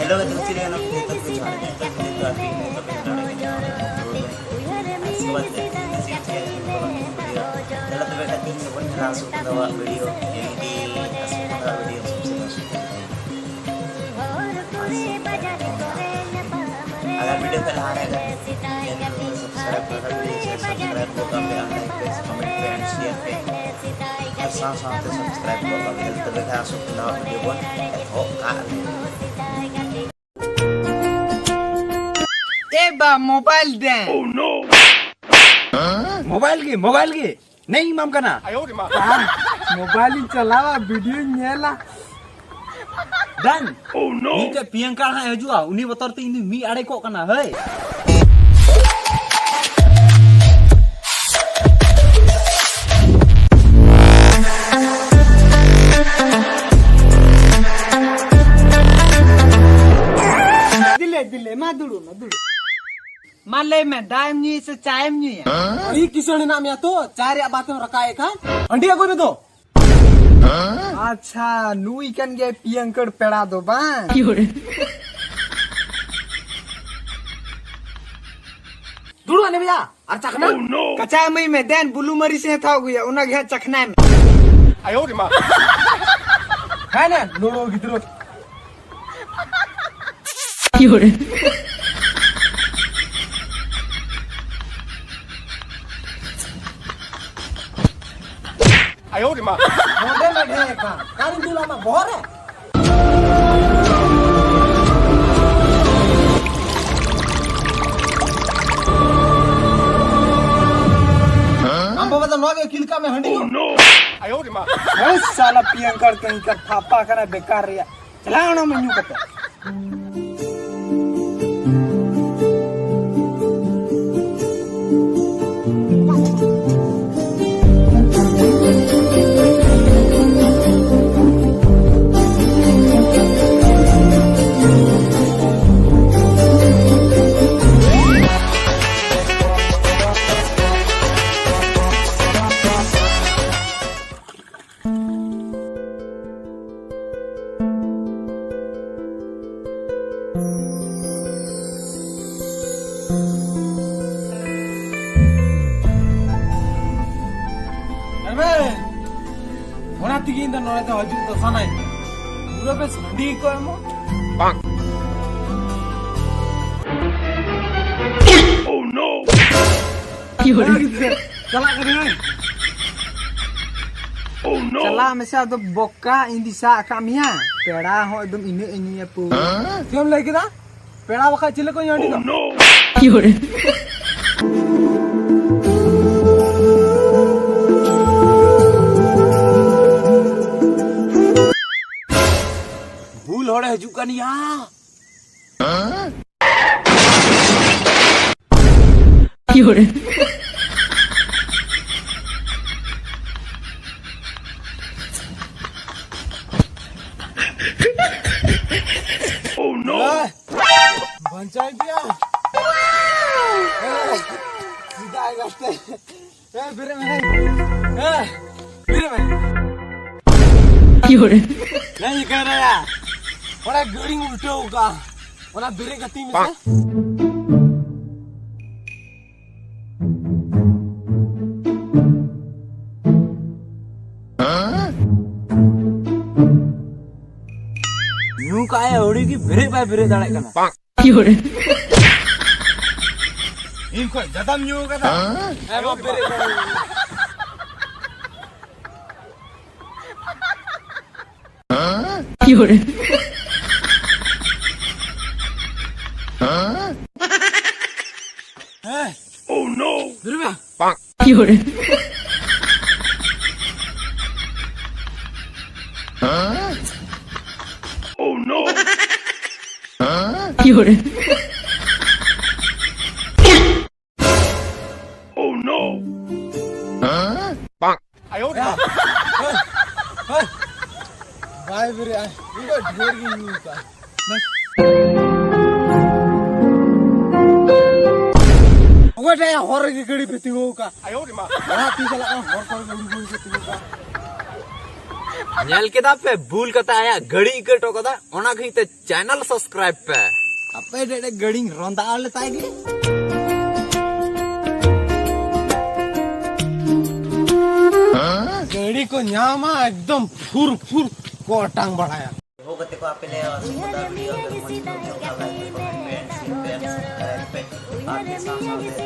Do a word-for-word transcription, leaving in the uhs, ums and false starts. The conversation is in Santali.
ᱦᱮᱞᱳ ᱜᱟᱛᱮ ᱠᱚ, ᱪᱮᱫ ᱞᱮᱠᱟ ᱢᱮᱱᱟᱜ ᱯᱮᱭᱟ? ᱡᱚᱛᱚ ᱜᱮ ᱡᱚᱦᱟᱨ ᱜᱮ᱾ ᱱᱤᱛᱚᱜ ᱫᱚ ᱟᱨ ᱢᱤᱫ ᱱᱚᱣᱟ ᱠᱚ ᱫᱚ ᱟᱨ ᱥᱮ ᱵᱟᱝ ᱛᱮ ᱪᱮᱫ ᱪᱤᱠᱟᱹ ᱦᱩᱭᱩᱜ ᱠᱟᱱᱟ ᱵᱷᱤᱰᱤᱭᱳ᱾ ᱛᱟᱦᱞᱮ ᱛᱚᱵᱮ ᱠᱷᱟᱱ ᱛᱮᱦᱮᱧ ᱫᱚᱵᱚᱱ ᱧᱮᱞᱟ ᱟᱥᱳᱠ ᱫᱟᱣᱟᱜ ᱵᱷᱤᱰᱤᱭᱳ, ᱮᱢ ᱵᱤ ᱟᱥᱳᱠ ᱫᱟᱣᱟᱜ ᱵᱷᱤᱰᱤᱭᱳ ᱥᱚᱵᱥᱮ ᱵᱮᱥ᱾ ᱟᱨ ᱵᱷᱤᱰᱤᱭᱳ ᱯᱮ ᱞᱟᱦᱟ ᱨᱮ ᱪᱮᱱᱮᱞ ᱠᱚ ᱥᱟᱵᱥᱠᱨᱟᱭᱤᱵ ᱠᱚ ᱠᱟᱜ ᱯᱮ, ᱥᱟᱵᱥᱠᱨᱟᱭᱤᱵ ᱠᱚ ᱠᱟᱜ ᱯᱮ, ᱟᱨ ᱞᱟᱭᱤᱠ ᱯᱮ, ᱠᱚᱢᱮᱱᱴ ᱯᱮ, ᱮᱱᱰ ᱥᱮᱭᱟᱨ ᱯᱮ᱾ ᱟᱨ ᱥᱟᱶ ᱥᱟᱶᱛᱮ ᱥᱟᱵᱥᱠᱨᱟᱭᱤᱵ ᱠᱚ ᱠᱟᱜ ᱯᱮ᱾ ᱛᱚᱵᱮ ᱠᱷᱟᱱ ᱟᱥᱳᱠ ᱫᱟᱣᱟᱜ ᱵᱷᱤᱰᱤᱭᱳ ᱵᱚᱱ ᱮᱛᱚᱦᱚᱵ ᱠᱟᱜ ᱞᱮᱜᱮ᱾ ᱮ ᱵᱟ, ᱢᱳᱵᱟᱭᱤᱞ ᱫᱮᱱ᱾ ᱢᱳᱵᱟᱭᱤᱞ ᱜᱮ, ᱢᱳᱵᱟᱭᱤᱞ ᱜᱮ᱾ ᱱᱮᱭ ᱮᱢᱟᱢ ᱠᱟᱱᱟ᱾ ᱢᱳᱵᱟᱭᱤᱞ ᱤᱧ ᱪᱟᱞᱟᱣᱟ, ᱵᱷᱤᱰᱤᱭᱳᱧ ᱧᱮᱞᱟ᱾ ᱫᱮᱱ᱾ ᱢᱤᱫᱴᱮᱡ ᱯᱤᱭᱟᱝᱠᱟ ᱦᱟᱸᱜ ᱦᱤᱡᱩᱜᱼᱟ, ᱩᱱᱤ ᱵᱚᱛᱚᱨ ᱛᱮ ᱤᱧ ᱫᱚᱧ ᱢᱤᱫ ᱟᱲᱮ ᱠᱚᱜ ᱠᱟᱱᱟ, ᱦᱟᱹᱭ᱾ ᱫᱤᱞᱮ, ᱫᱤᱞᱮ, ᱢᱟ ᱫᱩᱲᱩᱵ ᱢᱮ, ᱫᱩᱲᱩᱵ᱾ ᱢᱟ ᱞᱟᱹᱭ ᱢᱮ, ᱫᱟᱜ ᱮᱢ ᱧᱩᱭᱟ ᱥᱮ ᱪᱟ ᱮᱢ ᱧᱩᱭᱟ? ᱟᱹᱰᱤ ᱠᱤᱥᱟᱹᱬ ᱦᱮᱱᱟᱜ ᱢᱮᱭᱟ ᱛᱚ, ᱪᱟ ᱨᱮᱭᱟᱜ ᱵᱟᱛ ᱮᱢ ᱨᱟᱠᱟᱵ ᱮᱫ ᱠᱷᱟᱱ᱾ ᱦᱟᱺᱰᱤ ᱟᱹᱜᱩᱭ ᱢᱮ ᱫᱚ᱾ ᱟᱪᱪᱷᱟ, ᱱᱩᱭ ᱠᱟᱱ ᱜᱮᱭᱟᱭ ᱯᱤᱭᱟᱝᱠᱟᱹᱲ ᱯᱮᱲᱟ ᱫᱚ ᱵᱟᱝ? ᱫᱩᱲᱩᱵ ᱟᱹᱱᱤᱡ ᱵᱚᱭᱦᱟ, ᱟᱨ ᱪᱟᱠᱷᱱᱟ? ᱠᱟᱪᱟ ᱮᱢᱟᱹᱧ ᱢᱮ, ᱫᱮᱱ ᱵᱩᱞᱩ ᱢᱟᱹᱨᱤᱪ ᱮ ᱦᱟᱛᱟᱣ ᱟᱹᱜᱩᱭᱟ, ᱚᱱᱟ ᱜᱮ ᱦᱟᱸᱜ ᱪᱟᱠᱷᱱᱟᱭ ᱢᱮ᱾ ᱦᱮᱸ ᱱᱮ, ᱞᱩᱲᱩ ᱜᱤᱫᱽᱨᱟᱹ᱾ ᱱᱚᱰᱮ ᱢᱮ ᱰᱷᱮᱨ ᱠᱷᱟᱱ, ᱚᱠᱟᱨᱤᱧ ᱫᱩᱞ ᱟᱢᱟ ᱵᱚᱦᱚᱜ ᱨᱮ? ᱟᱢ ᱵᱟᱵᱟ ᱫᱚ ᱱᱚᱣᱟ ᱜᱮ ᱟᱹᱠᱤᱞ ᱠᱟᱜ ᱢᱮ, ᱦᱟᱺᱰᱤ ᱧᱩ᱾ ᱦᱮᱸ, ᱥᱟᱞᱟ ᱯᱤᱭᱟᱝᱠᱟᱲ ᱠᱟᱹᱦᱤ ᱠᱟᱨ ᱯᱷᱟᱯᱟ ᱠᱟᱱᱟ ᱵᱮᱠᱟᱨ ᱨᱮᱭᱟᱜ᱾ ᱪᱟᱞᱟᱣ ᱮᱱᱟ ᱢᱮ ᱧᱩ ᱠᱟᱛᱮ᱾ ᱮᱵᱮ, ᱚᱱᱟ ᱛᱮᱜᱮ ᱤᱧ ᱫᱚ ᱱᱚᱰᱮ ᱫᱚ ᱦᱤᱡᱩᱜ ᱫᱚ ᱥᱟᱱᱟᱧ ᱠᱟᱱᱟ᱾ ᱯᱩᱨᱟᱹ ᱯᱮ ᱥᱟᱺᱰᱤ ᱠᱚ ᱮᱢᱚᱜ᱾ ᱵᱟᱝ᱾ Oh no! ᱪᱟᱞᱟᱜ ᱠᱟᱹᱱᱟᱹᱧ᱾ Oh no! ᱪᱟᱞᱟᱜ ᱢᱮᱥᱮ, ᱟᱫᱚ ᱵᱚᱠᱟ, ᱤᱧ ᱫᱤᱥᱟᱹ ᱟᱠᱟᱫ ᱢᱮᱭᱟ᱾ ᱯᱮᱲᱟ ᱦᱚᱸ ᱮᱠᱫᱚᱢ ᱤᱱᱟᱹᱜ ᱮ ᱧᱩᱭᱟ ᱯᱩ᱾ ᱪᱮᱫ ᱮᱢ ᱞᱟᱹᱭ ᱠᱮᱫᱟ? ᱯᱮᱲᱟ ᱵᱟᱠᱷᱟᱡ ᱪᱤᱞᱤ ᱠᱚ ᱧᱩᱭᱟ? Oh no! ᱠᱤ ᱦᱚᱲ? ᱵᱷᱩᱞ ᱦᱚᱲᱮ ᱦᱤᱡᱩᱜ ᱠᱟᱱ ᱜᱮᱭᱟ᱾ ᱠᱤ ᱦᱚᱲ? Oh no! ᱵᱟᱧᱪᱟᱣ ᱜᱮᱭᱟ᱾ ᱮ, ᱥᱮᱫᱟᱭ ᱜᱟᱛᱮ᱾ ᱮ, ᱵᱮᱨᱮᱫ ᱢᱮ᱾ ᱮ, ᱵᱮᱨᱮᱫ ᱢᱮ᱾ ᱠᱤ ᱦᱚᱲ? ᱮ, ᱤᱠᱟᱹᱨᱟᱭᱟ᱾ ᱚᱱᱟ ᱜᱟᱹᱰᱤᱧ ᱩᱞᱴᱟᱹᱣ ᱠᱟᱜᱼᱟ᱾ ᱚᱱᱟ ᱵᱮᱨᱮᱫ ᱠᱟᱹᱛᱤᱧ ᱢᱮᱥᱮ᱾ ᱧᱩ ᱠᱟᱜᱼᱟᱭ ᱟᱹᱣᱲᱤ ᱜᱮ, ᱵᱮᱨᱮᱫ ᱵᱟᱭ ᱵᱮᱨᱮᱫ ᱫᱟᱲᱮᱭᱟᱜ ᱠᱟᱱᱟ᱾ ᱤᱧ ᱠᱷᱚᱡ ᱡᱟᱫᱟᱢ ᱧᱩ ᱠᱟᱫᱟ? ᱦᱮᱸ, ᱢᱟ ᱵᱮᱨᱮᱫ ᱫᱟᱲᱮᱭᱟᱜ᱾ ᱦᱮᱸ᱾ Oh no! ᱫᱩᱨᱩᱢᱟ᱾ Oh no! Oh no! ᱵᱟᱭ ᱵᱮᱨᱮᱫᱼᱟ᱾ ᱤᱧ ᱫᱚ ᱰᱷᱮᱨ ᱜᱤᱧ ᱧᱩ ᱠᱟᱜᱼᱟ᱾ ᱚᱠᱚᱭᱴᱟᱜ ᱦᱚᱨ ᱨᱮᱜᱮ ᱜᱟᱹᱰᱤ ᱯᱮ ᱛᱤᱸᱜᱩ ᱠᱟᱜᱼᱟ? ᱚᱲᱟᱜ ᱛᱤᱧ ᱪᱟᱞᱟᱜ ᱠᱟᱱᱟ, ᱦᱚᱨ ᱠᱚᱨᱮ ᱜᱟᱹᱰᱤ ᱯᱮ ᱛᱤᱸᱜᱩ ᱠᱟᱜᱼᱟ᱾ ᱧᱮᱞ ᱠᱮᱫᱟ ᱯᱮ, ᱵᱷᱩᱞ ᱠᱟᱛᱮ ᱟᱭᱟᱜ ᱜᱟᱹᱲᱤ ᱤᱠᱟᱹ ᱦᱚᱴᱚ ᱠᱟᱫᱟ᱾ ᱚᱱᱟ ᱠᱷᱟᱹᱛᱤᱨ ᱛᱮ ᱪᱮᱱᱮᱞ ᱥᱟᱵᱥᱠᱨᱟᱭᱤᱵ ᱯᱮ᱾ ᱟᱯᱮ ᱰᱮᱰᱮ ᱜᱟᱹᱲᱤᱧ ᱨᱚᱸᱫᱟ ᱞᱮᱛᱟᱭ ᱜᱮ᱾ ᱜᱟᱹᱲᱤ ᱠᱚ ᱧᱟᱢᱟ, ᱮᱠᱫᱚᱢ ᱯᱷᱩᱨ ᱯᱷᱩᱨ ᱠᱚ ᱚᱴᱟᱝ ᱵᱟᱲᱟᱭᱟ᱾ ᱦᱳ ᱜᱟᱛᱮ ᱠᱚ, ᱟᱯᱮ ᱞᱮ ᱥᱩᱵᱤᱫᱷᱟ ᱵᱷᱤᱰᱤᱭᱳ ᱯᱮ ᱢᱚᱡᱽ ᱧᱚᱜ ᱧᱚᱜ ᱞᱟᱜᱟᱣ ᱯᱮ, ᱠᱚᱢᱮᱱᱴ ᱯᱮ, ᱥᱮᱭᱟᱨ ᱯᱮ, ᱟᱨ ᱯᱮ ᱥᱟᱶ ᱥᱟᱶᱛᱮ